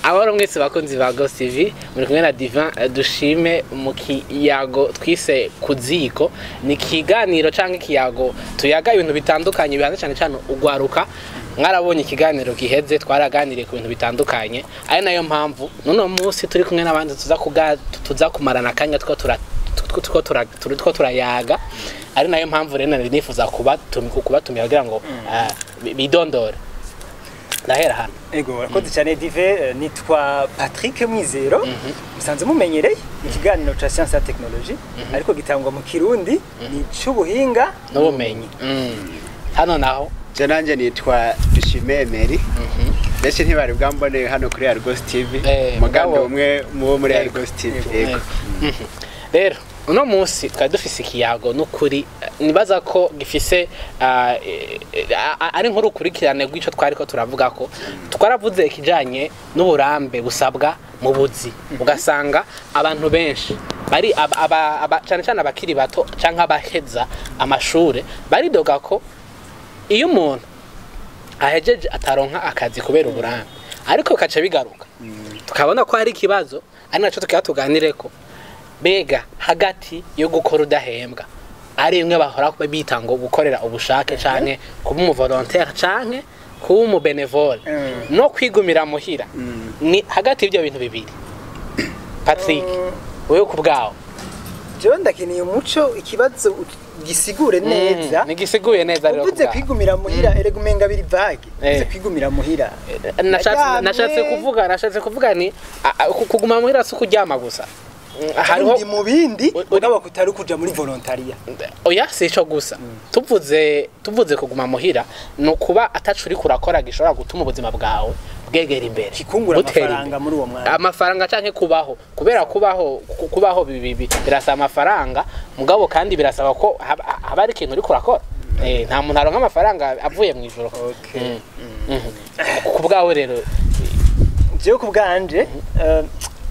Amahoro mwese bakunzi ba Ghost TV, muri kumwe na Divin Dushime mu kiyago twise Kuziko. Ni ikiganiro canke ikiyago tuyaga ibintu bitandukanye bihanze cane cane ugwaruka. Mwarabonye ikiganiro giheze, twaraganiriye ku bintu bitandukanye, ari nayo mpamvu nuno munsi turi kumwe n'abandi tuza kumarana akanya two tura two tura turiko turayaga. Ari nayo mpamvu rero nari nifuza kubatumira kugira ngo bidondore. Ndahera hano. Ego, urakoze cyane Dive. Nitwa Patrick Mwizero, musanzwe mumenyereye ikiganiro ca science na technologie, ariko gitangwa mu Kirundi, ni c'ubuhinga n'ubumenyi. Hano naho? Je nanje nitwa Dushime Emery. Benshi ntibari bwambone hano kuri Argos TV. Mugambi umwe mu bo muri Argos TV. Yego. Rero uno munsi twari dufise ikiyago n'ukuri nibaza ko gifise ari nk'urukurikirane rw'ico twariko turavuga, ko twaravuze ikijanye n'uburambe busabwa mu buzi, ugasanga abantu benshi bari cane cane abakiri bato canke abaheza amashure baridoga ko iyo umuntu ahejeje ataronka akazi kubera uburambe. Ariko bikaca bigaruka tukabona ko hari ikibazo, ari naco tukaba tuganireko: bega hagati yo gukora udahembwa, ari bimwe bahora bita ngo gukorera ubushake canke kuba umuvolontaire canke kuba umubenevole, no kwigumira muhira, ni hagati y'ibyo bintu bibiri, Patrick, wewe ku bwawe? Jewe ndakeneye umuco, ikibazo gisigure neza. Nigisiguye neza rero ku Uvuze bwawe. kwigumira muhira, erega umenga biri vague. Uvuze kwigumira muhira, Nashatse Ndaryamye. nashatse kuvuga ni kuguma muhira si ukuryama gusa. Hariho ndi mu bindi mugabo kutari kuja muri volontariat. Oya, si ico gusa. Tuvuze kuguma muhira ni ukuba ataco uriko urakora gishobora gutuma ubuzima bwawe bwegera imbere, kikungura butera amafaranga imbere. Muri uwo mwanya. Amafaranga canke kubaho, kubera kubaho kubaho birasaba amafaranga, mugabo kandi birasaba ko haba hari ikintu uriko urakora. Nta muntu aronka amafaranga avuye mu ijoro. Ku bwawe rero? Jewe ku bwanje,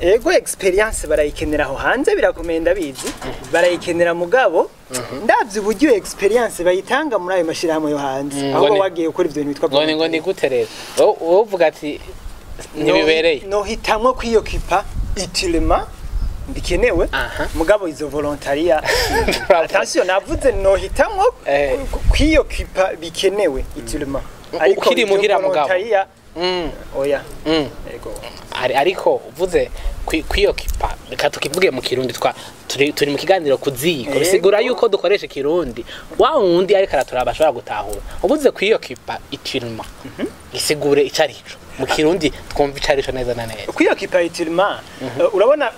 ego, experience barayikenera aho hanze, birakomeye, ndabizi, barayikenera, mugabo ndavye uburyo iyo experience bayitanga muri ayo mashirahamwe yo hanze, aho wagiye gukora ivyo bintu bitwa ngo ni gute rero? Wowe uvuga ati ntibibereye. Nohitamwo kwiyokipa utilement bikenewe, mugabo izo volontariat, attention, navuze nohitamwo kwiyokipa bikenewe utilement, ariko Ukiri ivyo muhira mugabo. volontariat, oya. Ego. Ariko uvuze kwiyokipa, reka tukivuge mu Kirundi, twa turi mu kiganiro Kuziko, bisigura yuko dukoresha Ikirundi wa wundi ariko araturaba ashobora gutahura. Uvuze kwiyokipa utilement, gisigure ico arico mu Kirundi, twumva ico arico neza na neza. Kwiyokipa utilement, urabona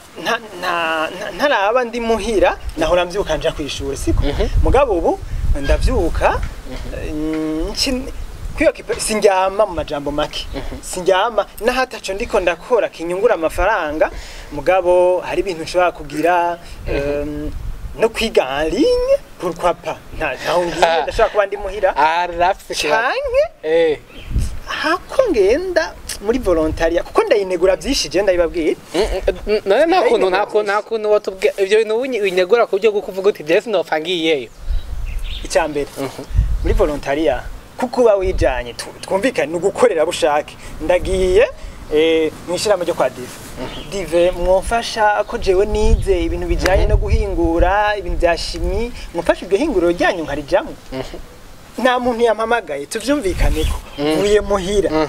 ntaraba ndi muhira, nahora mvyuka nja kw'ishure, siko? Mugabo ubu ndavyuka, kwiyokipa sindyama, mu majambo make sindyama n'ahataco ndiko ndakora kinyungura amafaranga, mugabo hari ibintu nshobora kugira, no kwiga en ligne, pourquoi pas, ntaho ngiye, ndashobora kuba ndi muhira Arafise ikibazo. canke hako ngenda muri volontariat, kuko ndayinegura byinshi, je ndabibabwiye. None nta kuntu wotubwira ivyo bintu winyegura ku buryo bwo kuvuga uti je sinopfa ngiyeyo? Icya mbere, muri volontariat, kuko uba wijanye, twumvikane, ni ugukorera bushake. Ndagiye mu ishyirahamwe ryo kwa Dive. Dive, mwomfasha ko jewe nize ibintu bijanye no guhingura ibintu bya chimie, mwomfasha iryo hinguriro ryanyu nkarijamwo? Nta muntu yampamagaye, tuvyumvikaneko, mvuye muhira.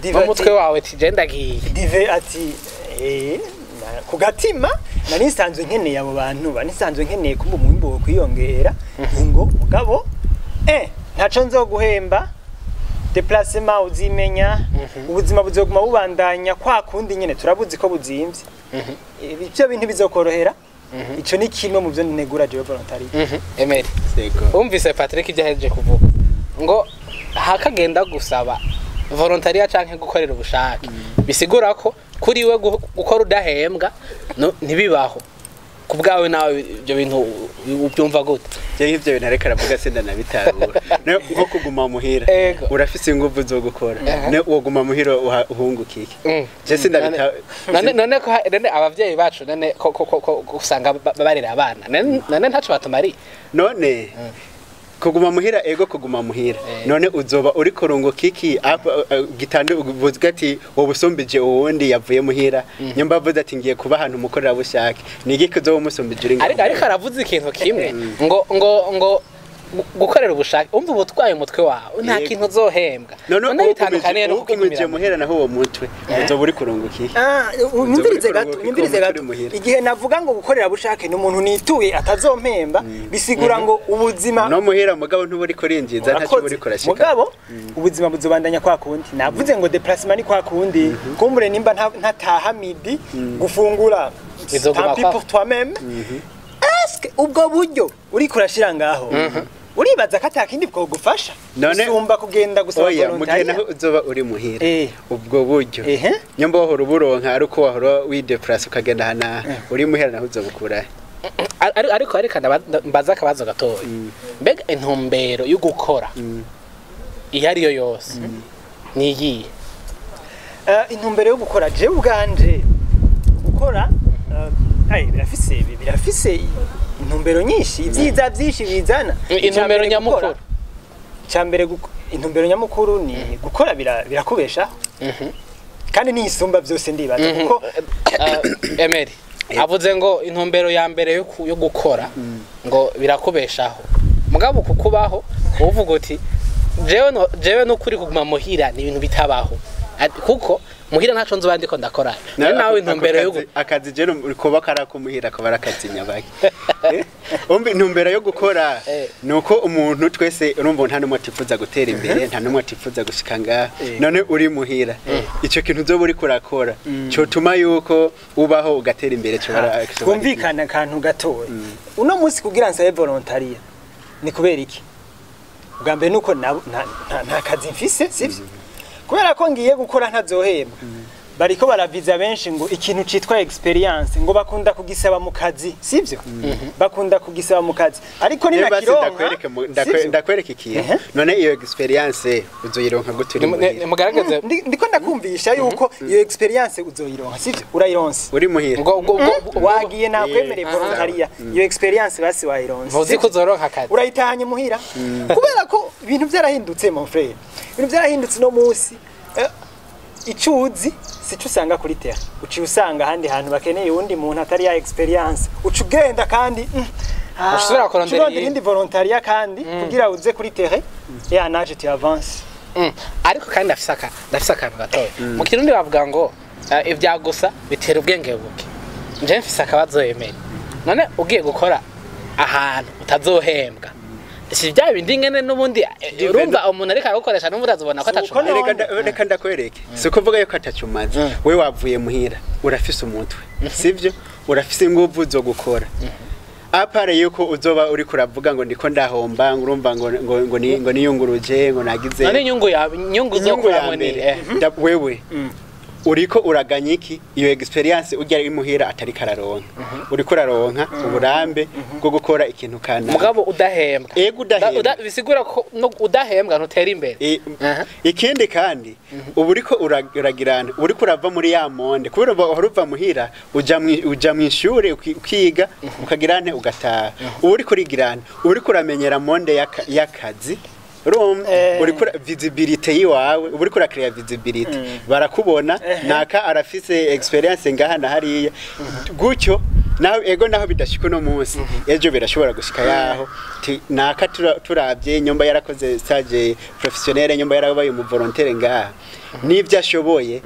Dive Mu mutwe wawe ati je ndagiye. Dive ati ku gatima nari nsanzwe nkeneye abo bantu, bari nsanzwe nkeneye kumva umwimbu wo kwiyongera ngo mugabo ntaco nzoguhemba, déplacement uzimenya, ubuzima buzoguma bubandanya kwa kundi nyene, turabuzi ko buzimvye, ibyo bintu bizokorohera. Ico ni kimwe mu byo ntegura jewe volontariat. Emery, Yego. wumvise Patrick ibyo ahejeje kuvuga ngo hakagenda gusaba volontariat canke gukorera ubushake, bisigura ko kuri we gukora udahembwa ntibibaho. Ku bwawe nawe ibyo bintu ubyumva gute? Je nk'ivyo bintu ariko aravuga sindanabitahura. Ne nko kuguma muhira. Urafise inguvu zo gukora. Ne woguma muhira uhunguka iki? Je sindabita. None abavyeyi bacu, none ko usanga barera abana, none ntaco batumariye? None Kuguma muhira, ego, kuguma muhira. None uzoba uri kurunguka iki gitandu uvuga ati wowe usumbije uwundi yavuye muhira? Nyumba avuze ati ngiye kuba ahantu umukorera bushake, ni igiki uzoba umusumbije uri ngaho? Ariko aravuze ikintu kimwe ngo gukorera ubushake, umva, ubutwaye umutwe wawe, nta kintu uzohembwa. None bitandukaniye no kugumije muhera, naho uwo mutwe uzoba uri kurunguka iki? Ah, unyumvirize gato, unyumvirize gato. Igihe navuga ngo gukorera bushake ni umuntu nituye atazompemba, bisigura ngo ubuzima No muhera mugabo ntuburi kurinjiza, ntacyo buri kurashika. Mugabo ubuzima buzobandanya kwa kundi. Navuze ngo déplacement ni kwa kundi, kumbure nimba ntataha midi gufungura, tant pis pour toi-même. Est-ce ubwo buryo uri kurashira ngaho uribaza ko atakindi bwogufasha usumba kugenda gusaba volontariat? Oya, mugihe uzoba uri muhira, ubwo buryo nyomba wahora uburonka ari uko wahora wideplace ukagenda hana, uri muhira naho uzobukura? Ariko reka mbaza akabazo gatoya. Mbega intumbero yo gukora iyo ariyo yose ni iyihe? Intumbero yo gukora, jewe ubwanje gukora birafise intumbero nyinshi, ibyiza byinshi bizana. Intumbero nyamukuru? Cyambere, intumbero nyamukuru ni gukora birakubeshaho, kandi ni isumba byose ndibaza, kuko Emery avuze ngo intumbero ya mbere yo gukora ngo birakubeshaho, mugabo kukubaho uvuga uti jewe no kuri kuguma muhira ni ibintu bitabaho, kuko muhira ntaco nzoba ndiko ndakora. Nawe intumbero yo akazi je kuba karakumuhira ko barakazi nyabaki. Umbe intumbero yo gukora nuko umuntu twese urumva nta numwe atifuza gutera imbere, nta numwe atifuza gushika ngaha. None uri muhira, ico kintu uzoba uri kurakora cotuma yuko ubaho ugatera imbere cyo bara twumvikana akantu gatoya. Uno munsi kugira nsabe volontariat ni kubera iki? Ubwa mbere nuko nta kazi mfise, sivyo? Kubera ko ngiye gukora ntazohembwa, bariko baraviza benshi ngo ikintu citwa experience ngo bakunda kugisaba mu kazi, sivyo? Bakunda kugisaba mu kazi, ariko ni nakironka. Ndakwereka ikintu. None iyo experience uzoyironka gute uri muhira? Mugaragaze. Ndiko ndakumvisha yuko iyo experience uzoyironka, sivyo? Urayironse uri muhira. Wagiye nakwemereye volontariat, iyo experience basi wayironse. Ntuzi ko uzoronka akazi. Urayitahanye muhira, kubera ko ibintu byarahindutse, mon frère, ibintu byarahindutse. No munsi icuzi sico usanga kuri terre, uci usanga ahandi hantu bakeneye uwundi muntu atari ya experience, uca ugenda kandi ushobora kurondera iyindi volontariat kandi kugira uze kuri terre ya naje tu avance. Ariko kandi ndafise akantu gatoya. Mu Kirundi bavuga ngo ibya gusa bitera ubwenge buke. Nje mfise akabazo, yemeye. None ugiye gukora ahantu utazohembwa, si bya bindi ngene n'ubundi urumva umuntu ariko aragukoresha n'ubundi azobona ko atacumaze? Reka ndakwereke, si ukuvuga yuko atacumaze. We wavuye muhira, urafise umutwe, sivyo? Urafise inguvu zo gukora, à part yuko uzoba uri kuravuga ngo ndiko ndahomba, ngo urumva ngo niyunguruje, ngo nagize. None inyungu ya inyungu zo kuramo ni wewe uriko uraganya iki? Iyo experience ujya imuhira atari kararonka, uriko uraronka uburambe bwo gukora ikintu kana. Mugabo udahembwa. Ego, udahembwa. Bisigura ko udahembwa ntutera imbere. Ikindi kandi, ubu uriko uragirana, uriko urava muri ya monde, kubera uhora uva muhira uja mu ishure ukiga ukagirane ugataha. Ubu uriko urigirana, uriko uramenyera monde y'akazi. Uriko visibility yiwawe, uba uriko urakrea visibility, barakubona naka arafise experience ngaha na hariya gutyo. Naho ego, naho bidashika uno munsi, ejo birashobora gushika yaho naka turavye nyumba yarakoze stage professionnel, nyumba yarabaye mu volontaire ngaha, n'ivyo ashoboye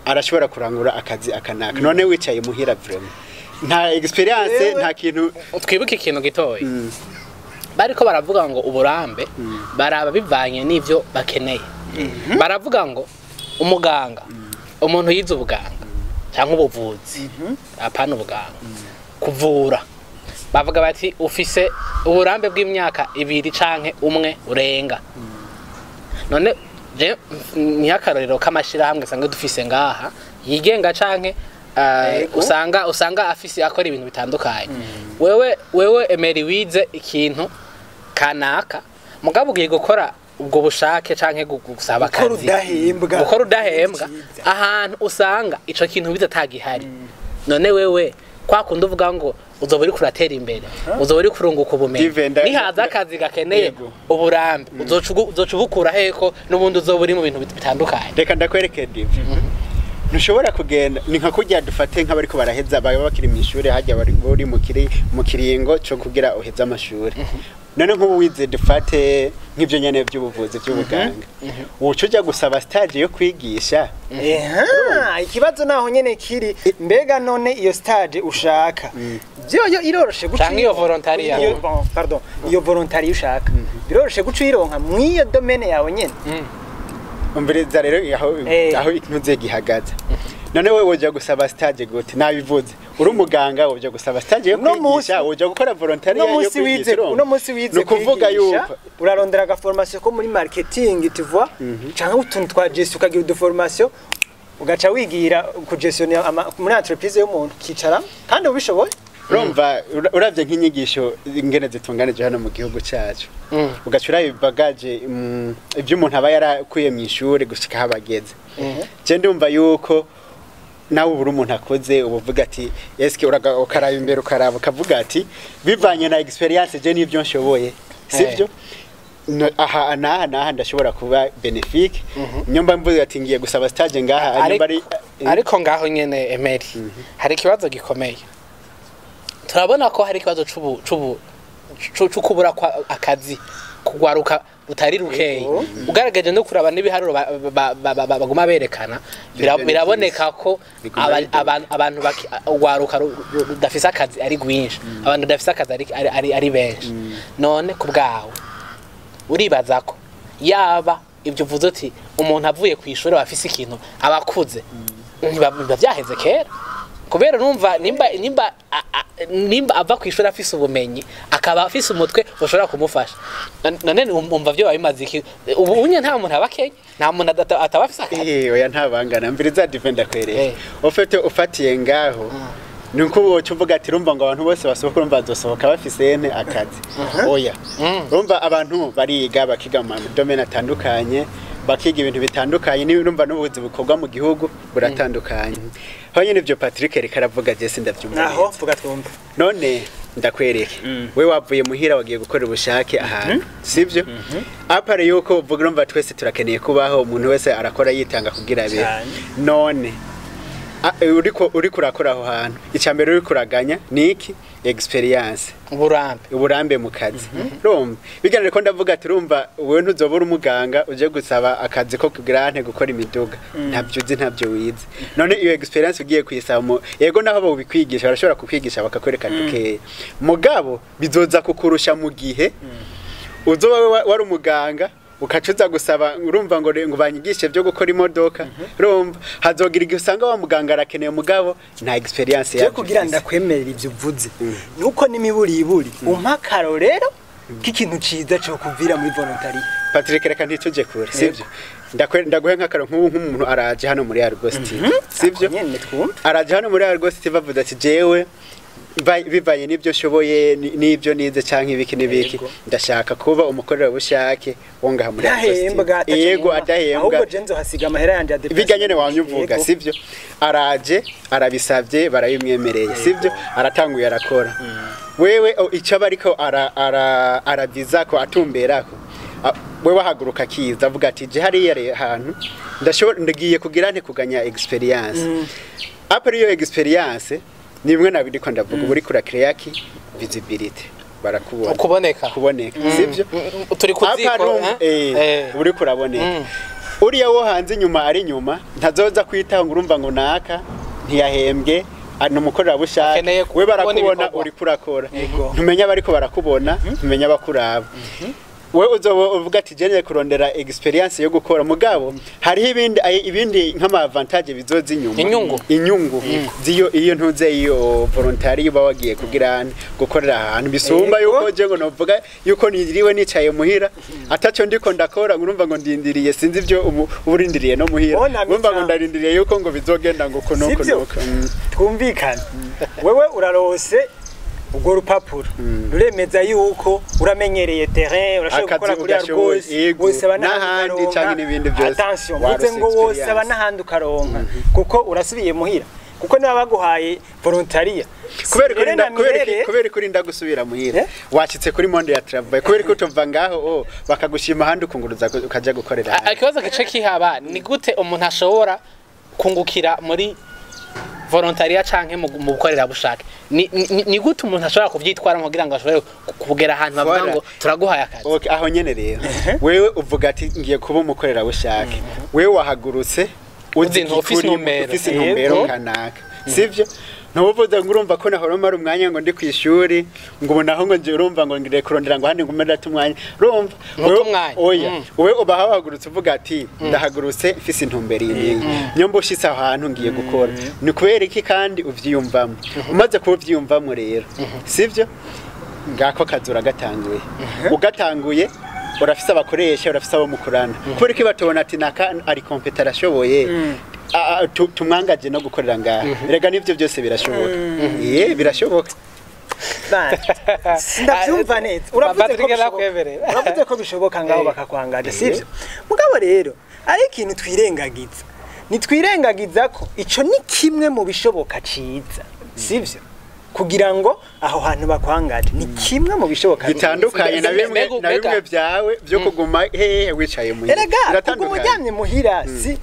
arashobora kurangura akazi akanaka. None wicaye muhira, vraiment nta experience, nta kintu. Twibuke ikintu gitoya. Bariko baravuga ngo uburambe baraba bivanye n'ivyo bakeneye. Baravuga ngo umuganga, umuntu yize ubuganga cyangwa ubuvuzi, apana ubuganga, kuvura, bavuga bati ufise uburambe bw'imyaka 2 canke 1 urenga. None je ni akarorero k'amashirahamwe usanga dufise ngaha yigenga canke usanga afise akora ibintu bitandukanye. Wewe Emery wize ikintu kanaka, mugabo ugiye gukora ubwo bushake canke gusaba akazi gukora udahembwa ahantu usanga ico kintu bize atagihari. None wewe Kwa kundi uvuga ngo uzoba uriko uratera imbere, uzoba uriko urunguka ubumenyi, nihaza akazi gakeneye uburambe, uzoca ubukura heko n'ubundi uzoba uri mu bintu bitandukanye. Reka ndakwereke, Dive. Ntushobora kugenda, ni nka kurya dufate nk'abariko baraheza, baba bakiri mu ishuri, hajya bari buri mu kiringo cyo kugira uheze amashuri. None nk'ubu wize, dufate nk'ibyo nyene by'ubuvuzi, by'ubuganga, woca uja gusaba stage yo kwigisha? Eha, ikibazo naho nyene kiri. Mbega none iyo stage ushaka byoyo iroroshe guca Canke iyo volontariat. Iyo, bon, pardon, iyo volontariat ushaka biroroshe guca uyironka mw'iyo domaine yawe nyene? Umviriza rero aho aho intuze gihagaze. None wewe woja gusaba stage gute? Nabivuze, uri umuganga, woja gusaba stage yo Uno munsi- kwigisha, woja gukora volontariat uno yo munsi wize kwigisha, urumva? Uno munsi wize Ni ukuvuga kwigisha, yuko urarondera agaformation ko muri marketing, tu vois, canke utuntu twa gestion, ukagira uduformation, ugaca wigira kugestionner muri entreprise y'umuntu, ukicara kandi ubishoboye. Urumva, uravye nk'inyigisho ingene zitunganije hano mu gihugu cyacu, ugaca uraba ibagaje, ibyo umuntu aba yarakuye mu ishuri gushika aho abageze, je ndumva yuko nawe ubura umuntu akoze, uba uvuga ati eske ukaraba imbere, ukaraba ukavuga ati bivanye na experience je n'ibyo nshoboye, sivyo? No, aha naha naha ndashobora kuba bénéfique. Nyomba mvuze ati ngiye gusaba stage ngaha, nyomba ari Ariko ngaho nyene, Emery, hari ikibazo gikomeye. Turabona ko hari ikibazo c'ubu c'ubu c'ukubura kwa akazi kugwaruka rutari rukeyi. Ugaragaje no kuraba n'ibiharuro baguma berekana, biraboneka ko Biguma biduga. abantu ugwaruka rudafise akazi ari rwinshi, abantu badafise akazi ari benshi. None ku bwawe uribaza ko yaba ibyo uvuze uti umuntu avuye ku ishuri aba afise ikintu, aba akuze, ntiba vyaheze kera? Kubera numva nimba ava ku ishuri afise ubumenyi, akaba afise umutwe ushobora kumufasha, none umva vyo bimaze iki? Ubu unye nta muntu aba akenye, nta muntu ataba afise akazi. Eh, oya, ntabangana. Mbere za Dive ndakwereka. Ufite ufatiye ngaho, nuko woca uvuga ati urumva ngo abantu bose basohoka, urumva bazosohoka bafise ene akazi. Oya, urumva abantu bariga, bakiga mu domaine atandukanye, bakiga ibintu bitandukanye, niba urumva n'ubuzi bukorwa mu gihugu buratandukanye. Aho nyene ivyo Patrick reka aravuga, je sindavyumva Naho neza. vuga twumve. None ndakwereke, we wavuye muhira, wagiye gukora ubushake ahantu, sivyo? À part yuko uvuga, urumva twese turakeneye kubaho, umuntu wese arakora yitanga kugira abeho. Cyane. None uriko urakora aho hantu, icya mbere uriko uraganya ni iki? Experience, Uburambe. uburambe mu kazi. Urumva biganire ko ndavuga ati urumva wewe ntuzobura umuganga uje gusaba akazi ko kugira ante gukora imiduga, ntabyo uzi, ntabyo wize. None iyo experience ugiye kuyisaba mu yego, naho bobikwigisha, barashobora kukwigisha bakakwereka dukeya, mugabo bizoza kukurusha mu gihe uzoba wari umuganga ukacuza gusaba, urumva ngo banyigishe byo gukora imodoka. Urumva hazogira igihe usanga wa muganga arakeneye, mugabo nta experience Je yabyo kugira ufise. Ndakwemerera ivyo uvuze, nuko n'imiburiburi umpa akarorero k'ikintu ciza co kuvira muri volontariat. Patrick, reka ntituje kure, sivyo? Ndaguhe nk'akaro. Nk'ubu nk'umuntu araje hano muri Argos TV, sivyo? Ako nyene twumve. Araje hano muri Argos TV, avuze ati jewe bivanye n'ibyo nshoboye n'ibyo nize canke ibiki n'ibiki, ndashaka kuba umukorerabushake wo ngaha muri Argos TV. Ntahembwa? Yego, adahembwa. Ahubwo je nzohasiga amahera yanje ya déplacement. Bijya nyene wamye uvuga. Sivyo? Araje, arabisabye, barabimwemereye, sivyo? Aratanguye arakora. Wewe icyo aba ariko araviza ko atumberako, wewe ahaguruka akiza avuga ati je hariya hantu ndashobora, ndagiye kugira nte kuganya experience. Après iyo experience, ni bimwe nabindi ko ndavuga, uba uriko urakereya ki visibility, barakubona. Ukuboneka. Kuboneka, sivyo? Turi ku ziko. Apa eh? Uriko uraboneka. Uriya wo hanze inyuma ari inyuma ntazoza kwitaho ngo urumva ngo naka ntiyahembwe, ni umukorerabushake. Akeneye We kubona barakubona, ibikorwa. uriko urakora, ntumenya abariko barakubona, ntumenya abakuraba. We uzoba uvuga ati jenye kurondera experience yo gukora, mugabo hariho ibindi ibindi nk'ama avantage bizoza inyuma. Inyungu. Inyungu ziyo iyo ntuze iyo volontary uba wagiye kugira gukorera ahantu bisumba yuko je ngo novuga yuko niriwe nicaye muhira ataco ndiko ndakora, ngo urumva ngo ndindiriye, sinzi ibyo ubu urindiriye no muhira, Bona urumva ngo mica. ndarindiriye yuko ngo bizogenda ngo kunuko Sivyo? nuko. Twumvikane, wewe urarose urwo rupapuro ruremeza yuko uramenyereye terrain, urashoboye Akazi gukora kuri ugashoboye, Argos, yego. wosaba N'ahandi ukaronka. canke n'ibindi byose. Attention, Warose mvuze ngo wosaba experience. n'ahandi ukaronka, kuko urasubiye muhira. Kuko niba baguhaye volontariat, Kubera ko Mirere na urinda- kubera Mirere, kubera ko urinda gusubira muhira, Eh? wacitse kuri monde ya travail, kubera ko utova ngaho, oh, bakagushima ahandi, ukunguruza ukaja gukorera ahandi. Ikibazo gice kihaba ni gute umuntu ashobora kungukira muri volontariat canke mu bukorerabushake? Ni gute umuntu ashobora kuvyitwaramo kugira ngo ashobore kugera ahantu bavuga Voilà. ngo turaguhaye akazi? Okay, aho nyene rero wewe uvuga ati ngiye kuba umukorerabushake, wewe wahagurutse Uzi ufise ikikuri, intumbero. ufise intumbero Yego. kanaka, sivyo? Ntubuvuze ngo urumva ko nahora mara umwanya ngo ndi kwishuri, ngo ubu naho ngo nje urumva ngo ngire kurondera ngo ahandi ngume ndata umwanya, urumva? Ntuta umwanya. Oya. Wewe uba wahagurutse uvuga ati ndahagurutse mfise intumbero iyi, niyo mba ushitse aho hantu ngiye gukora. Ni kubera iki kandi uvyiyumvamo? Umaze kuba uvyiyumvamo rero, sivyo, ngako kazi uragatanguye, ugatanguye urafise abakoresha, urafise abo mukorana. Kubera ko batubona ati naka ari compétent, arashoboye, tumwangaje no gukorera ngaha. Rega nivyo byose birashoboka, ye birashoboka. Ndabyumva neza, uravuze ko Patrick bishoboka. arakwemerera. Uravuze ko bishoboka ngaho bakakwangaje, sivyo? Mugabo rero ari ikintu twirengagiza, nitwirengagiza ko ico ni kimwe mu bishoboka ciza, sivyo? Kugira ngo aho hantu bakwangaje ni kimwe mu bishoboka. Bitandukanye na bimwe na bimwe byawe byo kuguma hehe wicaye muhira. Erega kuguma Biratandukanye. uryamye muhira, si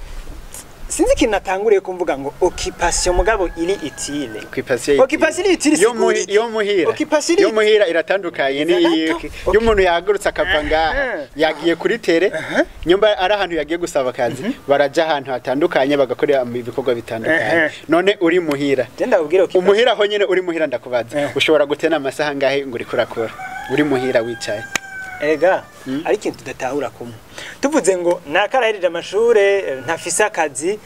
sinzi ikintu natanguriye kumvuga ngo occupation, mugabo iri utile. Occupation. Occupation iri utile. Yo yo muhira. Occupation iri Yo muhira iratandukanye ni Gato. iyo umuntu yahagurutse akava ngaha yagiye kuri terrain, nyumba ari ahantu yagiye gusaba akazi, baraja ahantu hatandukanye bagakorera ibikorwa bitandukanye. None uri muhira, Je ndababwira occupation. umuhira aho nyene uri muhira, ndakubaza, ushobora gutena amasaha ngahe ngo uriko urakora uri muhira wicaye? Erega ari ikintu tudatahura kumwe. Tuvuze ngo nakarahereje amashure, ntafise akazi,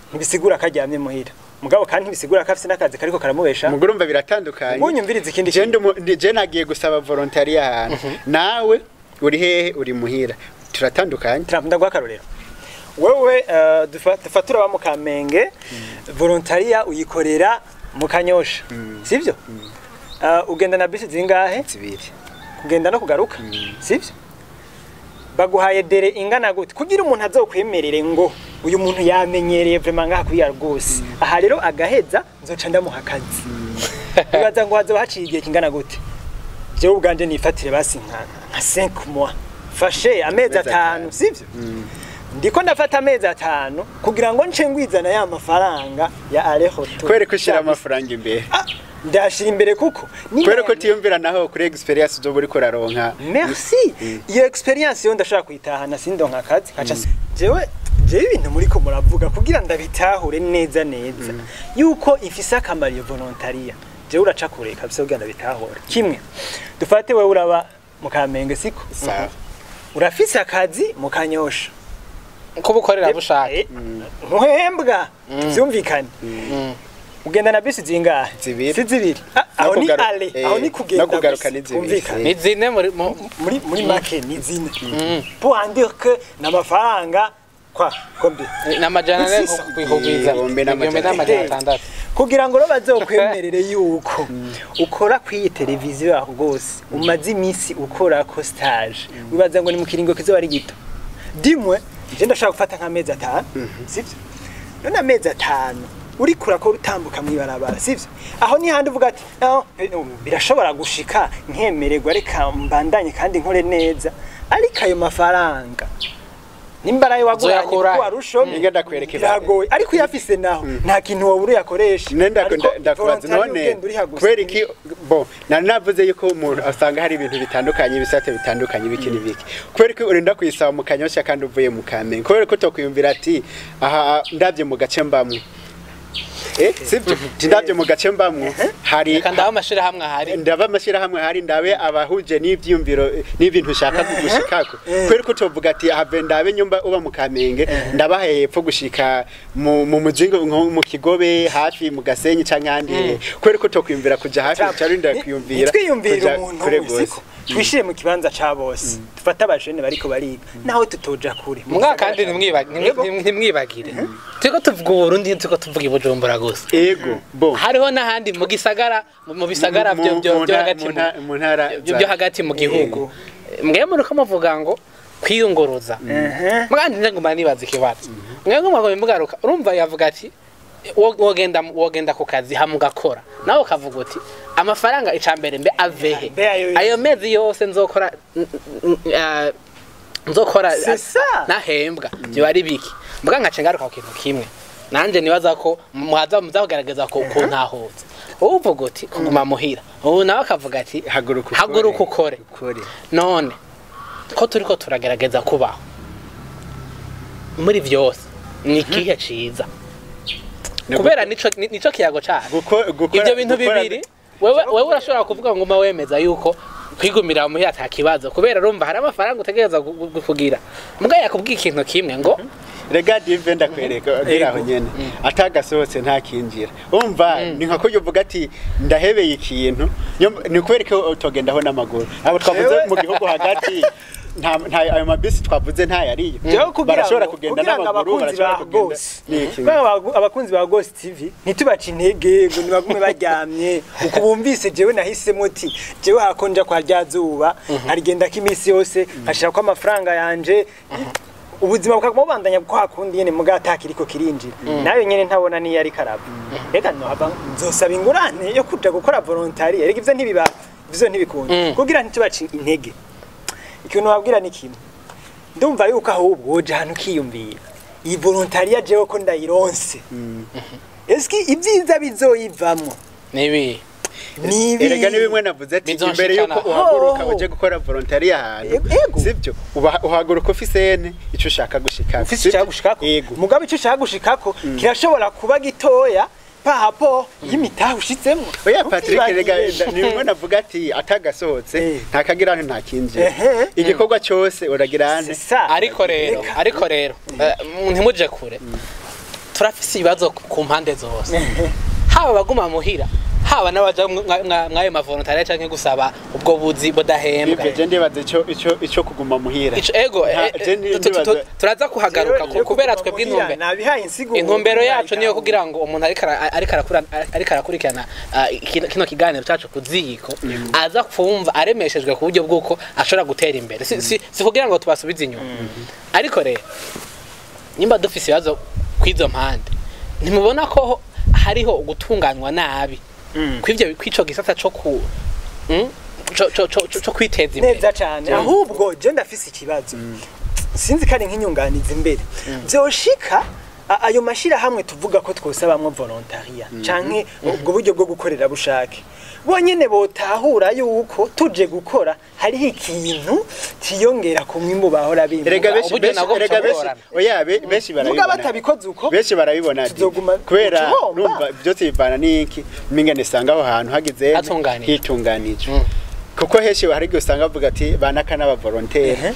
ntibisigura ko aryamye muhira, mugabo kandi ntibisigura ko afise n'akazi kariko karamubesha. Mugurumva biratandukanye. Unyumviriza ikindi Je kintu. Je nagiye gusaba volontariat ahantu, nawe uri hehe? Uri muhira. Turatandukanye. Trump, ndaguha akarorero. Wewe dufatura ba mu Kamenge, volontariat uyikorera mu Kanyosha, sivyo? Ugenda na bisi zingahe? Zibiri. Kugenda no kugaruka, sivyo? Baguhaye délai ingana gute kugira umuntu azokwemerere ngo uyu muntu yamenyereye vraiment ngaha kuri rwose, aha rero agaheza nzoca ndamuha akazi? Bibaza ngo hazoba haciye igihe kingana gute? Jewe ubwanje nifatire basi nka 5 mois, fashe amezi Amezi 5, 5. sivyo? Ndiko ndafata amezi 5 kugira ngo nce ngwizana ya mafaranga ya aller-retour. Kubera ko ushyira amafaranga imbere. Ah, ndashira imbere kuko niba Kubera ko utiyumvira naho kuri expérience uzoba uriko uraronka. Merci. Iyo expérience yo ndashaka kuyitahana, sindonka akazi nkaca jewe ibintu muriko muravuga kugira ndabitahure neza neza yuko ifise akamaro iyo volontariat, jewe uraca kure kabisa kugira ndabitahure. Kimwe, dufate wewe uraba mu Kamenge, siko? Sawa. Urafise akazi mu Kanyosha. Kubukorera bushake. Ntuhembwa, tuvyumvikane. Ugenda na bisi zingahe? Zibiri. Si zibiri? Ah, aho ni aller, aho ni kugenda no kugaruka gusa. ni zibiri. Twumvikane. Ni zine muri Muri make ni zine, pour en dire que n'amafaranga kwa combien? Ni 400 Sisa. kugwiza. Igihumbi n'amajana 1600. Kugira ngo rero bazokwemerere yuko ukora kw'iyi televiziyo yaho rwose, umaze iminsi ukora ko stage, wibaza ngo ni mu kiringo kizoba ari gito? Dimwe je ndashaka gufata nk'amezi 5, sivyo? None amezi 5 uriko urakora utambuka mw'ibarabara, sivyo? Aho ni handi uvuga ati "Ah, birashobora gushika nkemererwa, reka mbandanye kandi nkore neza." Ariko ayo mafaranga nimba arayo waguranye Uzoyakura. kuko warushomye, Ninga ndakwereka biragoye. Ariko uyafise naho nta kintu wobura uyakoresha. Nenda Ariko ndakubaza volontariat none ugenda uriha gusa. kubera iki? Bo nari navuze yuko umuntu asanga hari ibintu bitandukanye, ibisate bitandukanye, ibiki n'ibiki. Kubera ko urinda kuyisaba mu Kanyosha kandi uvuye mu Kamenge, kubera ko utokwiyumvira ati aha ndabye mu gace mbamwe, sibyo? Ati ndabye mu gace mbamwe hari Reka ndabe amashirahamwe ahari. Ndaba amashyirahamwe hari, ndabe abahuje n'ivyiyumviro n'ibintu ushaka gushikako. Kubera ko utovuga ati have ndabe nyumba uba mu Kamenge, ndabaha hepfo gushika mu muzingo nko mu Kigobe hafi, mu Gasenyi canke ahandi hehe. Kubera ko utokwiyumvira kuja hafi, uca urinda kwiyumvira Twiyumvira kuja umuntu kure umwe, gose. siko? Twishire mu kibanza ca bose, dufate abajene bariko bariga, naho tutoja kure. Mugabo kandi ntimwibagire turiko tuvuga Uburundi, turiko tuvuga i Bujumbura gusa. Ego bo. Hariho n'ahandi mu gisagara, mu bisagara byo hagati mu ntara byo hagati mu gihugu. Mwe muriko muvuga ngo kwiyunguruza, mugandi nje nguma nibaza ikibazo. Mwe nguma ngo mugaruka, urumva yavuga ati Wogenda ku kazi hamwe ugakora, nawe ukavuga uti amafaranga icambere mbe avehe? Mbe ayo Ayo mezi yose nzokora nzokora C'est ça. nahembwa byo ari biki? Mbwa nkace ngaruka ku kintu kimwe nanje nibaza ko muhaza muzakugaragaza ko kuntahuza. Wowe uvuga uti kuguma muhira, ubu nawe akavuga ati haguruka ukore. Haguruka ukore. Ukore. None ko turiko turagerageza kubaho muri vyose, ni ikihe ciza? Kubera nico kiyago cacu. Ivyo bintu bibiri, wewe urashobora kuvuga ngo uma wemeza yuko kwigumira muhira ata kibazo, kubera urumva hari amafaranga utegereza kugira. Mbwa yakubwiye ikintu kimwe ngo Rega dive, ndakwereka gira aho nyene atagasohotse ntakinjira. Umva, ni nka kurya uvuga ati ndahebeye ikintu, ni ukwereka utogendaho n'amaguru. Abo twavuze mu gihugu hagati nta ayo mabisi twavuze ntayariyo. Jewe kugira Barashobora ngo kugenda kugira ngo n'amaguru, abakunzi barashobora ba kugenda Ghost n'iki. kugira ngo abakunzi ba Ghost TV ntitubace intege ngo nibagume baryamye uko bumvise. Jewe nahisemo uti jewe hakonja kwa rya zuba nkarigenda ko iminsi yose nkashirako amafaranga yanje, ubuzima bukaguma bubandanya kwa kundi nyene, muga atakiriko kirinjira nayo nyene ntabona niyo ariko arava. Reka nohava nzosaba ingurane yo kuja gukora volontariat. Reka ivyo ntibiba, ivyo ntibikunda. Kugira ntitubace intege, ikintu wabwira ni kimwe: ndumva yuko ahubwo woja ahantu ukiyumvira iyi volontariat, jewe ko ndayironse, eski ibyiza bizoyivamwo nibi ni ibi? Erega ni bimwe navuze ati imbere yuko uhaguruka Ho. uje gukora volontariat ahantu, Ego. sibyo, uhaguruka ufise ene ico ushaka gushikako. Ufise icyo ushaka gushikako. Yego. Mugabo icyo ushaka gushikako kirashobora kuba gitoya par rapport y'imitahe ushitsemo. Oya Patrick, rega Ntuvyibagire. ni bimwe navuga ati atagasohotse ntakagira ntakinjira. Igikorwa cyose uragira ante. C'est ça. Ariko rero Reka. ariko rero ntimuje kure, turafise ibibazo ku mpande zose, haba abaguma muhira, haba n'abaja mw'ayo mavolontariat canke gusaba ubwo buzi budahembwa. Ivyo je ndibaza ico kuguma muhira. Ico ego Je turaza kuhagaruka Jewe kubera kuguma twebwe muhira, intumbe nabihaye insiguro. Intumbero yacu niyo kugira ngo umuntu ariko arakurikirana kino kiganiro cacu ku ziko aza kumva aremeshejwe ku buryo bw'uko ashobora gutera imbere, si kugira ngo tubasubize inyuma. Ariko rero nimba dufise ibibazo kw'izo mpande, ntimubona ko hariho gutunganywa nabi kw'ivyo kw'ico gisata co ku co kwiteza imbere? Neza cyane. Ahubwo je ndafise ikibazo, sinzi ko ari nk'inyunganizi imbere vyoshika ayo mashirahamwe tuvuga ko twosabamwo volontariat canke ubwo buryo bwo gukorera bushake, bonyene botahura yuko tuje gukora hariho ikintu ciyongera ku mwimbu bahora bimba. Erega benshi Uburyo benshi nabwo erega benshi buca oya benshi Muga barabibona. batabikoze uko, Benshi barabibona ati, tuzoguma kubera tuhomba. numva byose bivana n'iki mingane usanga aho hantu hagize Hatunganijwe. hitunganijwe, kuko henshi hari igihe usanga bavuga ati banaka n'aba volontaire,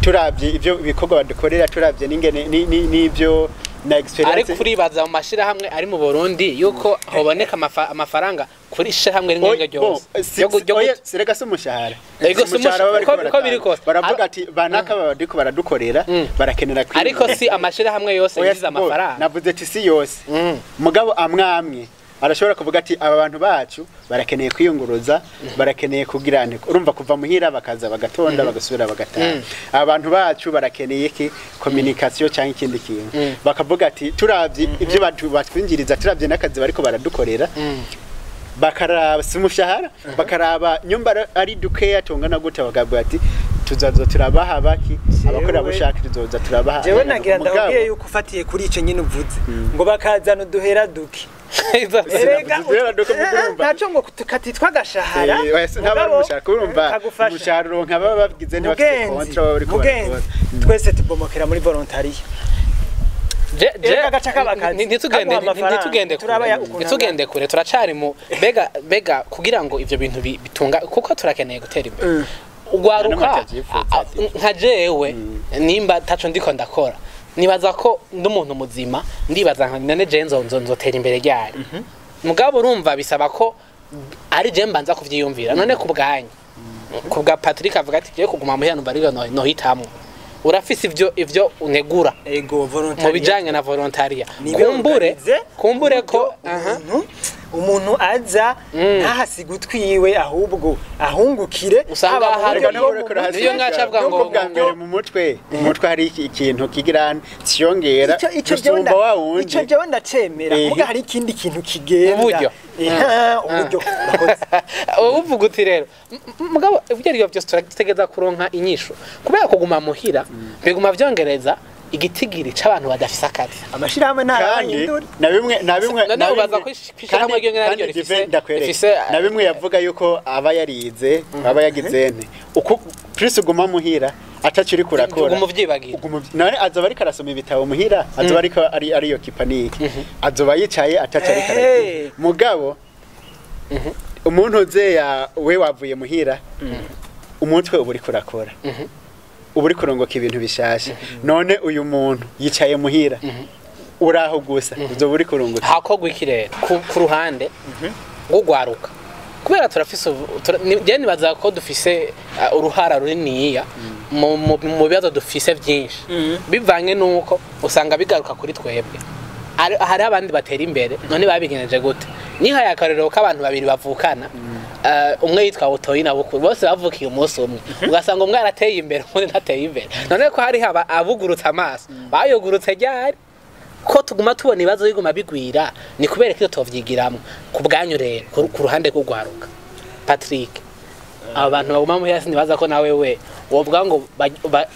turavye ivyo ibikorwa badukorera, turavye n'ingene n'ivyo na experience. Ariko uribaza mu mashirahamwe ari mu Burundi yuko hoboneka amafaranga kuri ishirahamwe rimwe Oya, ryo bon, ryose oya, sirega si umushahara. Ego, Si si umushahara baba bariko uko biri baratanga. kose. Baravuga ati banaka bariko baradukorera, barakenera kwiga. Ariko si amashirahamwe yose Oya, yinjiza bo, amafaranga. Navuze ati si yose. Mugabo amwe amwe arashobora kuvuga ati aba bantu bacu barakeneye kwiyunguruza, barakeneye kugira nte, urumva kuva muhira bakaza bagatonda, bagasubira bagataha. Aba bantu bacu barakeneye iki communication cyangwa ikindi kintu, bakavuga ati turavye ibyo batwinjiriza, turavye n'akazi bariko baradukorera, bakaraba si umushahara, bakaraba nyumba ari dukeya tungana gute, bakavuga ati tuzaza turabaha baki abakorerabushake, tuzoza turabaha. Jewe nagira Mugabo- ndakubwiye yuko ufatiye kuri ico nyine uvuze ngo bakazana uduhera duke. Erega Uduhera duke mu kurumva. Ntaco ngo katitwa agashahara. Eh, oya, ntabwo ari mugabo, umushahara kurumva kagufasha. umushahara uronka baba bagize ntibafite Mugenzi, kontra baba bariko mugenzi, barakora. twese tubomokera muri volontariat. Erega agaca kaba akazi. Ntitugende Kaguha amafaranga. ntitugende Turaba kure, ukuntu ntitugende kure, turacari mu mbega kugira ngo ivyo bintu bitunga, kuko turakeneye gutera imbere ugwaruka. Nta n'umwe atavyifuza, ati. Nka jewe nimba taco ndiko ndakora, nibaza ko ndi umuntu muzima, ndibaza nka none je nzotera imbere ryari? Mugabo urumva bisaba ko ari je mbanza kuvyiyumvira. None ku bwanyu, ku bwa Patrick avuga ati je kuguma muhira numva ariko nohitamwo, urafise ivyo unegura Ego, mu volontariat bijanye na volontariat? Nibe Kumbure organize kumbure ko uburyo umuntu Umuntu aza ntahasiga utwiwe, ahubwo ahungukire. Usanga haba mu hari- buryo Reka bwo nawe mu uriko Niyo mutwe, nkaca avuga no ngo- bwa mbere mu mutwe hari ikintu kigira ciyongera ico ico jewe gusumba wa wundi. Ico jewe ndacemera. Muga hari ikindi kintu kigenda. Uburyo. Uburyo. Urakoze. Uvuga uti rero mugabo ibyo ari byo byose turategereza kuronka inyishu, kubera kuguma muhira biguma vyongereza igitigiri c'abantu badafise akazi. Amashirahamwe Kandi ntarabahindura. na bimwe None na ubaza bimwe- ko ishirahamwe ryonyene kandi ariryo Dive, rifise- ndakwereka. Na bimwe yavuga yuko aba yarize, aba yagize nte, uko plus uguma muhira ataco uriko urakora, Uguma uvyibagira. None azoba ariko arasoma ibitabo muhira, azoba ariko ari yo kipanike, azoba yicaye ataco ariko aragira. Mugabo umuntu uzeya we wavuye muhira, umutwe uba uriko urakora, uba uriko urongoka ibintu bishasha. None uyu muntu yicaye muhira, uraho gusa uzoba uriko urunguka. Hakorwa iki rero ku ruhande rw'ugwaruka? Kubera turafise je nibaza ko dufise uruhara runiniya mu bibazo dufise byinshi, bivanye n'uko usanga bigaruka kuri twebwe. Hari abandi batera imbere, none babigeneje gute? Nihaye akarorero k'abantu babiri bavukana, umwe yitwa Butoyi na Bukuru, bose bavukiye umunsi umwe, ugasanga umwe arateye imbere, undi ntateye imbere. None ko hariho abugurutse amaso, bayugurutse ryari? Ko tuguma tubona ibibazo biguma bigwira, ni kubera ko tovyigiramwo ku bwanyu rero, ku ruhande rw'ugwaruka? Patrick, aba bantu baguma muhira, sinibaza ko nawe we wovuga ngo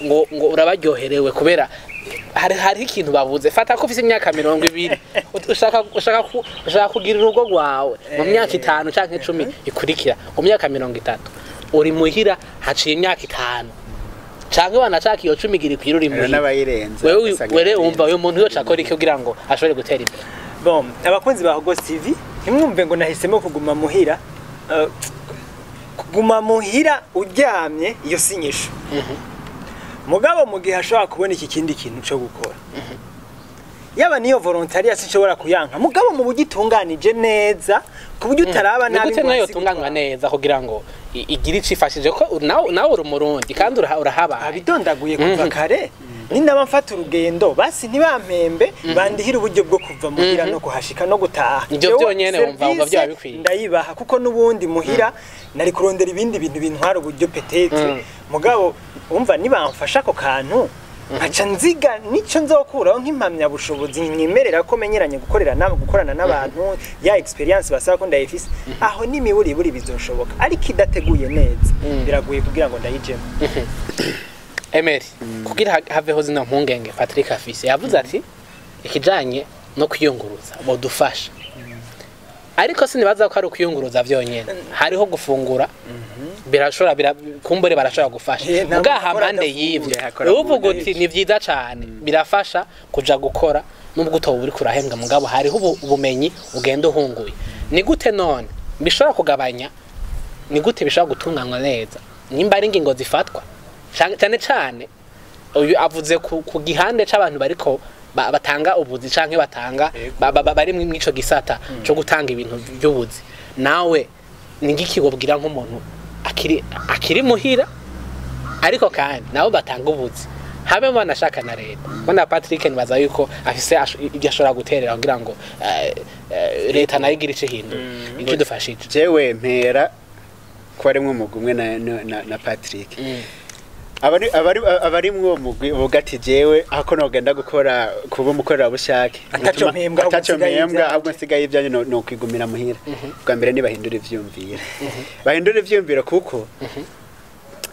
ngo urabaryoherewe, kubera hari ikintu babuze. Fata ko ufise imyaka 20, ushaka kugira urugo rwawe mu myaka 5 canke 10 ikurikira. Mu myaka 30 uri muhira, haciye imyaka 5 canke wanashaka iyo 10 igira ikwira, uri Rero muhira. N'abayirenza Wewe ugasanga were birarenze. wumva uyu muntu yoca akora iki kugira ngo ashobore gutera imbere? Bon, abakunzi ba Hogos TV, ntimwumve ngo nahisemo kuguma muhira. Kuguma muhira uryamye, iyo si inyishu. Mugabo mu gihe ashobora kubona iki kindi kintu cyo gukora, yaba niyo volontariat, sinshobora kuyanka, mugabo mu buryo itunganije neza, ku buryo utaraba Ni nabi gute ngo nayo hasi tunganywa gutwara. neza kugira ngo igire icifashije, ko nawe uri umurundi kandi urahabaye? Abidondaguye kuva kare. Ninaba mfata urugendo, basi ntibampembe, bandihira uburyo bwo kuva muhira no kuhashika no gutaha. Ivyo Jewe vyonyene wumva service vyoba bikwiye. ndayibaha, kuko n'ubundi muhira nari kurondera ibindi bintu bintwara uburyo peut-être. Mugabo umva, nibamfasha ako kantu, nkaca nziga nico nzokuraho nk'impamyabushobozi nyemerera ko menyeranye gukorera gukorana n'abantu, ya experience basaba ko ndayifise, aho n'imiburiburi bizoshoboka. Ariko idateguye neza, biragoye kugira ngo ndayijemo. Emery, kugira haveho zino mpungenge Patrick afise, yavuze ati ikijanye no kwiyunguruza bodufasha, ariko sinibaza ko ari ukwiyunguruza vyonyene, hariho gufungura, birashobora kumbure barashobora gufasha. Nta Mugaha muntu akora mpande adafungura. y'ivyo, Akora mu uvuga nda. uti ni vyiza cane, birafasha kuja gukora nubwo utoba uriko urahembwa, mugabo hariho ubumenyi ugenda uhunguye. Ni gute none bishobora kugabanya? Ni gute bishobora gutunganywa neza nimba ari ingingo zifatwa? Cane cane uyu avuze ku gihande c'abantu bariko batanga ubuzi canke batanga bari mw'ico gisata co gutanga ibintu by'ubuzi. Nawe ni ngiki wobwira nk'umuntu akiri muhira, ariko kandi nabo batanga ubuzi, habe banashaka na leta? Bona Patrick, nibaza yuko afise ibyo ashobora guterera kugira ngo leta nayo igire ico ihindura, ico idufashije. Jewe mpera ko arimwo umugwi umwe na Patrick. Abari mw'uwo mugwi uvuga ati jewe ako nogenda gukora kuba umukorerabushake Ataco mpembwa, ahubwo ataco nsigaye mpembwa, ivyanje. Ahubwo nsigaye ibyanyu, no kwigumira muhira. Bwa mbere nibahindura ivyumviro, bahindura ivyumviro, kuko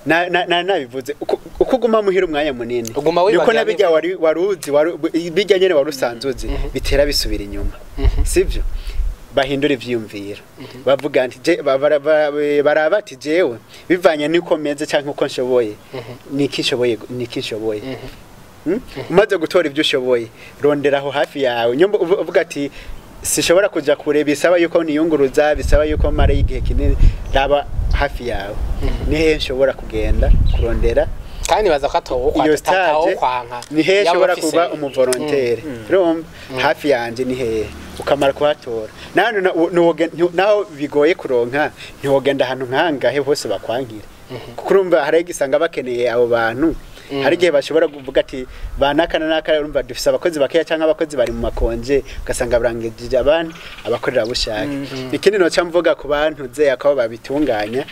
na nabivuze uko uguma muhira umwanya munini, Uguma niko wibagira. na bijya wari waruzi bijya nyene wari usanzwe uzi bitera bisubira inyuma, sivyo? Bahindura ivyiyumviro, bavuga nti baraba ati jewe bivanye niko meze canke uko nshoboye, niki nshoboye, niki nshoboye. Umaze gutora ibyo ushoboye, rondera aho hafi yawe. Nyumva uvuga ati sinshobora kuja kure, bisaba yuko niyunguruza, bisaba yuko mara igihe kinini, raba hafi yawe ni hehe nshobora kugenda kurondera Kandi baza ko atowo iyo stage, kwanka ni hehe yaba nshobora kuba umuvolontere, urumva, hafi yanje ni hehe, ukamara kuhatora. Naho bigoye kuronka, ntiwogenda ahantu nkangahe hose bakwankira, kuko urumva hari igisanga bakeneye abo bantu. Hari igihe bashobora kuvuga ati banaka na naka, urumva dufise abakozi bakeya cyangwa abakozi bari mu makonje, ugasanga barangije abandi abakorerabushake. Ikindi noca mvuga ku bantu ze akaba babitunganya,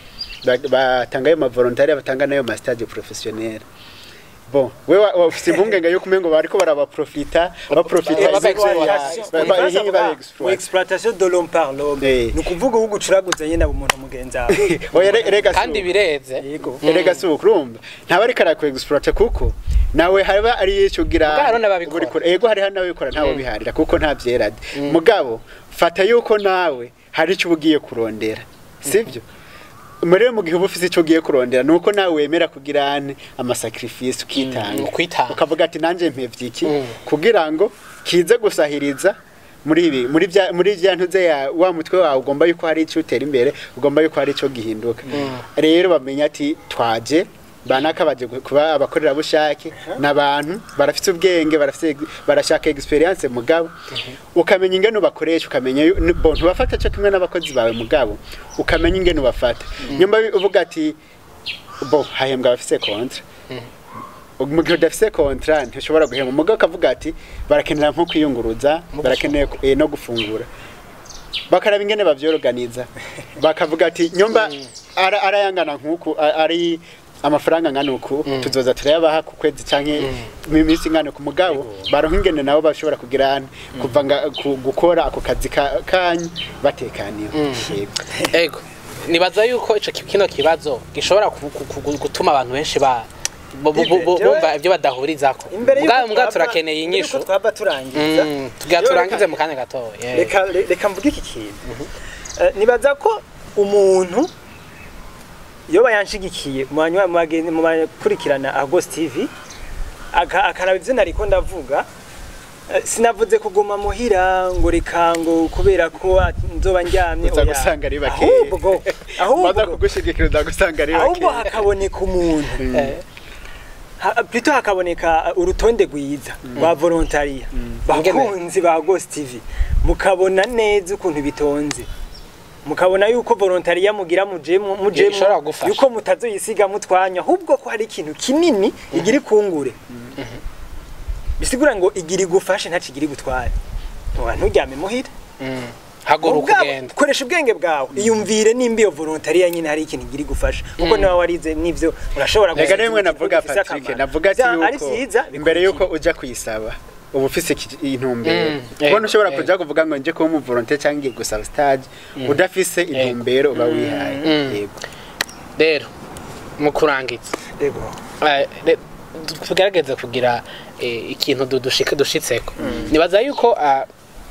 batanga ayo ma volontariat, batanga n'ayo ma stage professionnel. Bon, we ufise impungenge yuko umengo bariko barabaprofita, baprofita Ba exploitation de l'homme par l'homme. Ni ukuvuga uwo gucuraguza nyine abo umuntu mugenzi wawe. Oya, rega kandi bireze. Yego. Erega si ukurumva, ntaba ariko arakwexploita, kuko nawe haba ari ico ugira. Mugabo hariho n'ababikora. Ego, hariho n'ababikora, ntawe biharira kuko nta vyerade. Mugabo fata yuko nawe hari ico uba ugiye kurondera, sivyo? Muri mu gihe uba ufise ico ugiye kurondera, nuko nawe wemera kugira ama sacrifice, ukitanga. Ukwitanga. Ukavuga ati nanje mpevye iki kugira ngo kize gusahiriza muri ibi, muri bya ntuze ya wa mutwe wawe, ugomba yuko hari icyo utera imbere, ugomba yuko hari icyo gihinduka. Rero bamenya ati twaje banaka baje kuba abakorerabushake, n'abantu barafite ubwenge, barafite, barashaka experience, mugabo ukamenya ingene ubakoresha, ukamenya bon, ntubafata cyo kimwe n'abakozi bawe, mugabo ukamenya ingene ubafata. Nyuma uvuga ati bo hahembwa abafise contrat, mu gihe udafise contrat ntushobora guhemba, umugabo akavuga ati barakenera nko kwiyunguruza, barakeneye no gufungura, bakaraba ingene bavyoroganiza, bakavuga ati nyumba arayangana nkuku, ari amafaranga angana uku, tuzoza turayabaha ku kwezi canke mu minsi ingana ku mugabo baronka ingene nabo bashobora kugira kuva gukora ako kazi kanyu batekaniwe. Yego. Ego, nibaza yuko ico kino kibazo gishobora gutuma abantu benshi ba bumva ibyo badahurizako. Imbere Mbwa yuko mbwa turakeneye imbere yuko inyishu. Twaba turangiza. Tugira Jewe turangize reka- mu kanya gato, yeah. Reka mvuge iki kintu. Nibaza ko umuntu yoba yanshigikiye mu banywa mu bagenzi mu bakurikirana Agos TV, akaraba ivyo nariko ndavuga. Sinavuze kuguma muhira ngo reka ngo kubera ko nzoba ndyamye. Uza Oya. gusanga ari bakeya. Ahubwo Baza ahubwo kugushigikira, uza gusanga ari ahubwo bakeya. Hakaboneka umuntu, plutôt hakaboneka urutonde rwiza rwa volontariat. Bakunzi ba Ghost TV, mukabona neza ukuntu bitonze, mukabona yuko volontariat mugira mujemo mujemo Ishobora kugufasha. Yuko mutazoyisiga mutwanya, ahubwo ko hari ikintu kinini igira ikungure, bisigura ngo igira igufashe, ntacigira igutware. Nturyame muhira. Haguruka ugenda. Koresha ubwenge bwawe, iyumvire nimba iyo volontariat nyine hari ikintu igira igufasha, kuko niba warize n'ivyo urashobora Rega nimwe navuga, bifise Patrick, akamaro. navuga ati Ari yuko vyiza imbere yuko uja kuyisaba uba ufise intumbero, kuko ntushobora kuja kuvuga ngo nje kuba umuvolontaire cyangwa ngiye gusaba stage udafise intumbero uba wihaye. Yego. Rero mu kurangiza, Yego. Tugerageze kugira ikintu dushitseko. Nibaza yuko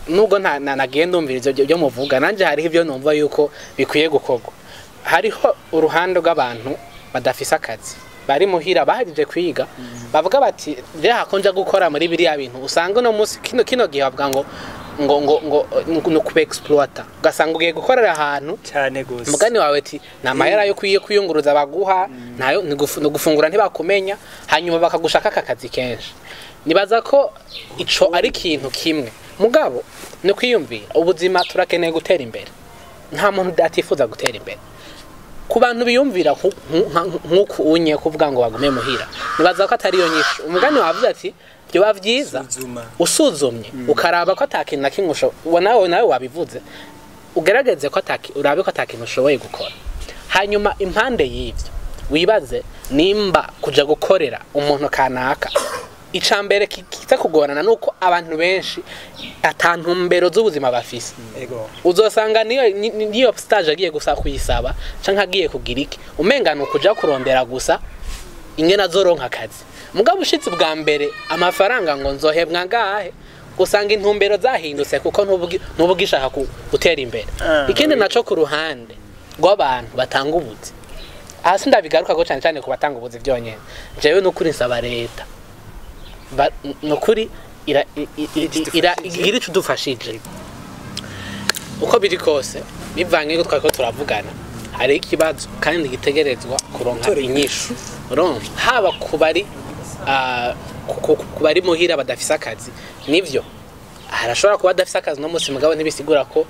nubwo nta nagiye ndumvira ivyo byo muvuga, nanje hariho ibyo numva yuko bikwiye gukorwa. Hariho uruhande rw'abantu badafise akazi, bari muhira, bahejeje kwiga, bavuga bati je hakonja gukora muri biriya bintu usanga uno munsi kino gihe bavuga ngo ni ukuba-exploiter, ugasanga ugiye gukorera ahantu Cyane gose. Umugani wawe ati nta mahera yo kwiyunguruza baguha, ntayo, ni gufungura ntibakumenya, hanyuma bakagushaka aka kazi kenshi. Nibaza ko ico ari ikintu kimwe, mugabo ni kwiyumvira ubuzima. Turakeneye gutera imbere, nta muntu atifuza gutera imbere. Ku bantu biyumvira nk'uku unye kuvuga ngo bagume muhira, nibaza ko atari yo nyishu. Umugani wavuze ati byoba vyiza Suzuma. usuzumye, ukaraba ko atakintu na kimwe nawe wabivuze, ugerageze ko urabe ko atakintu ushoboye gukora. Hanyuma impande y'ivyo wibaze nimba kuja gukorera umuntu kanaka. Icambere kiza kugorana nuko abantu benshi atantumbero z'ubuzima bafise. Yego. Uzosanga niyo niyo stage agiye gusa kuyisaba canke agiye kugira iki, umenga ni ukuja kurondera gusa ingene azoronka akazi. Mugabo ushitsi bwa mbere amafaranga ngo nzohebwa ngahe, usanga intumbero zahindutse, kuko ntubugishaka gutera imbere. Ikindi naco, ku ruhande rw'abantu batanga ubuzi, hasi ndabigaruka ko cyane cyane ku batanga ubuzi byonyene, jewe nukuri nsaba leta nukuri igira ico idufashije. Uko biri kose, bivanye n'uko twariko turavugana, hari ikibazo kandi gitegerezwa kuronka Gutora inyishu. Urumva, haba ku bari ku bari muhira badafise akazi, nivyo arashobora kuba adafise akazi no munsi, mugabo ntibisigura ko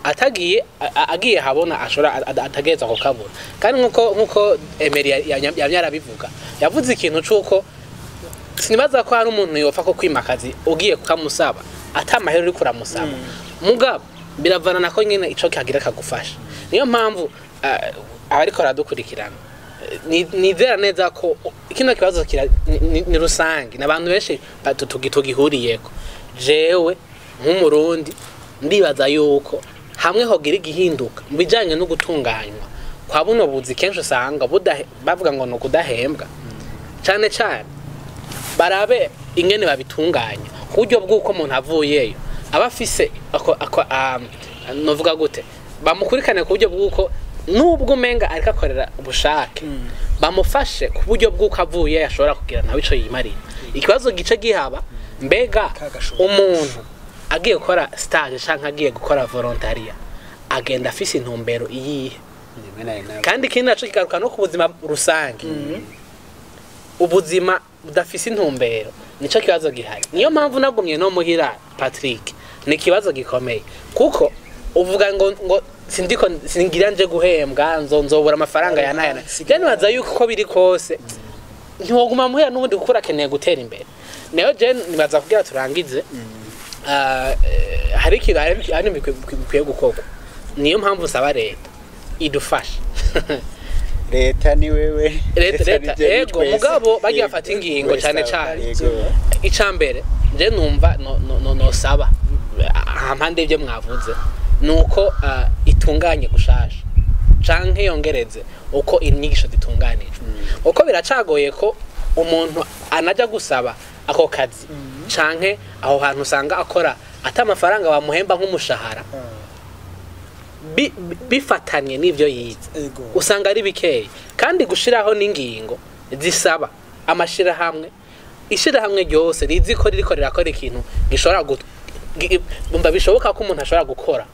atagiye agiye habona ashobora atagerezwa kukabura. Kandi nkuko Emery yamye arabivuga, yavuze ikintu c'uko Sinibaza ko hari umuntu yopfa ko kwimakazi ugiye kukamusaba atamahera uri kuramusaba. Mugabo biravana nako nyine ico kagira kagufasha. Niyo mpamvu abariko baradukurikirana, nizera neza ko kino kibazo ni rusange n'abantu benshi tugihuriyeko. Jewe nk'umurundi ndibaza yuko hamwe hogira igihinduka mu bijanye no gutunganywa kwa buno buzi, kenshi usanga bavuga ngo ni ukudahembwa cane cane, barabe ingene babitunganya ku buryo bw'uko umuntu avuyeyo aba afise ako novuga gute, bamukurikane ku buryo bw'uko nubwo umenga ariko akorera ubushake, bamufashe ku buryo bw'uko avuye ashobora kugira nawe ico yimarira. Ikibazo gice gihaba, mbega Kagashobora. umuntu agiye gukora stage canke agiye gukora volontariat agenda afise intumbero iyihe? Rimwe na rimwe. Kandi ikindi naco kigaruka no ku buzima rusange. Ubuzima budafise intumbero nico kibazo gihari. Niyo mpamvu nagumye no muhira, Patrick, ni ikibazo gikomeye, kuko uvuga ngo sindiko singira nje guhembwa, nzobura amafaranga ya naya. Je nibaza yuko uko biri kose ntiwoguma muhira n'ubundi, kuko urakeneye gutera imbere. Nayo je nibaza kugira turangize, hari ikintu, hari ibintu bikwiye gukorwa. Niyo mpamvu nsaba leta idufashe. Leta ni wewe. Leta ni je, ni ego. twese. Mugabo bagiye bafata ingingo Twese cane aba, cane. yego. Icambere je numva no nosaba hampande y'ibyo mwavuze nuko itunganye gushasha canke yongereze uko inyigisho zitunganijwe, uko biracagoye ko umuntu anaja gusaba ako kazi canke aho hantu usanga akora ata amafaranga bamuhemba nk'umushahara bifatanye n'ivyo yize, usanga ari bikeya. Kandi gushiraho n'ingingo zisaba amashirahamwe, ishirahamwe ryose rizi ko ririko rirakora ikintu gishobora bumva bishoboka ko umuntu ashobora gukora,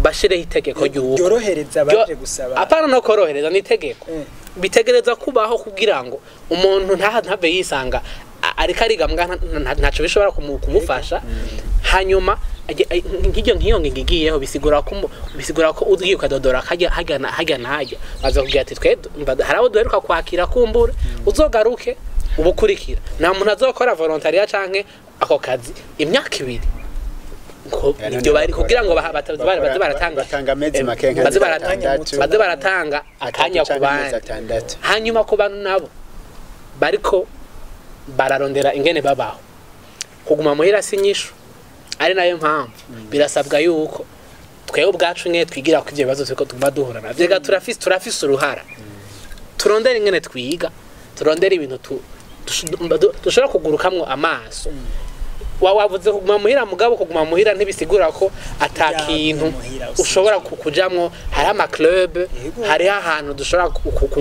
bashireho itegeko ry'uko ryorohereza abaje gusaba. Apana no korohereza, ni itegeko bitegereza kubaho kugira ngo umuntu ntave yisanga ariko ariga mbwa ntaco bishobora kumufasha. Hanyuma nk'iyo ngingo igiyeho, bisigura ko ugiye ukadodora hajya hajya na hajya na hajya, baza kugira ati twe hari abo duheruka kwakira, kumbura uzogaruke ubukurikira. Nta muntu azokora volontariat canke ako kazi imyaka 2 ngo Ya, none ibyo bari kugira ngo baze baratanga batanga amezi make nka baze baratanga atandatu. Baze baratanga akanya Atatu ku canke amezi bandi. 6. Hanyuma ku bantu nabo bariko bararondera ingene babaho, kuguma muhira si inyishu. Ari nayo mpamvu birasabwa yuko twebwe ubwacu nyene twigira ku ivyo bibazo turiko tuguma duhura navyo. Rega turafise uruhara. Turondere ingene twiga, turondere ibintu dushobora kugurukamwo amaso. Wavuze kuguma muhira, mugabo kuguma muhira ntibisigura ko ata Ujya kintu muhira usinzira. ushobora kujamwo. Hari ama club, hariho ahantu dushobora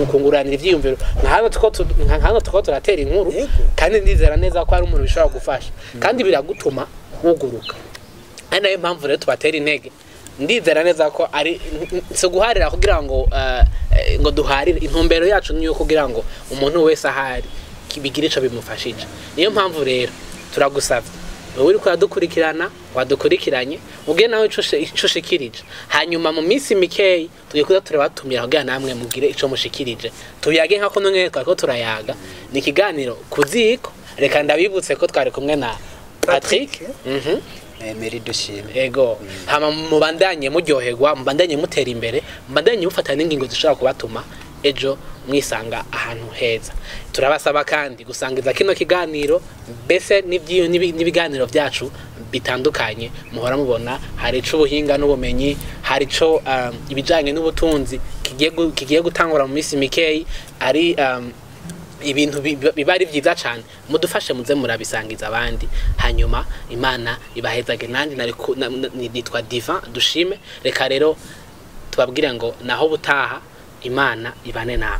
kunguranira ivyiyumviro, nka hano tuko turatera inkuru. Kandi ndizera neza ko hari umuntu bishobora gufasha kandi biragutuma wuguruka. Ari nayo mpamvu rero tubatera intege. Ndizera neza ko ari si uguharira kugira ngo ngo duharire. Intumbero yacu ni iyo kugira ngo umuntu wese ahari bigire ico bimufashije. Niyo mpamvu rero turagusavye, wowe uriko uradukurikirana, wadukurikiranye, ubwe nawe ico ushikirije. Hanyuma mu minsi mikeyi tugiye kuza turabatumira kugira namwe mugire ico mushikirije, tuyage nka kuno nyene twariko turayaga. Ni ikiganiro ku ziko. Reka ndabibutse ko twari kumwe na Patrick. Patrick. Emery Dushime. Ego. Hama mubandanye muryoherwa, mubandanye mutera imbere, mubandanye mufata n'ingingo zishobora kubatuma ejo mwisanga ahantu heza. Turabasaba kandi gusangiza kino kiganiro mbese n'ibiganiro byacu bitandukanye muhora mubona. Hari ico ubuhinga n'ubumenyi, hari ico ibijanye n'ubutunzi kigiye gutangura mu minsi mikeyi. Ari ibintu biba ari byiza cyane. Mudufashe muze murabisangiza abandi. Hanyuma Imana ibahezage. Nanjye nitwa Divan Dushime. Reka rero tubabwire ngo naho butaha, Imana ibane nawe.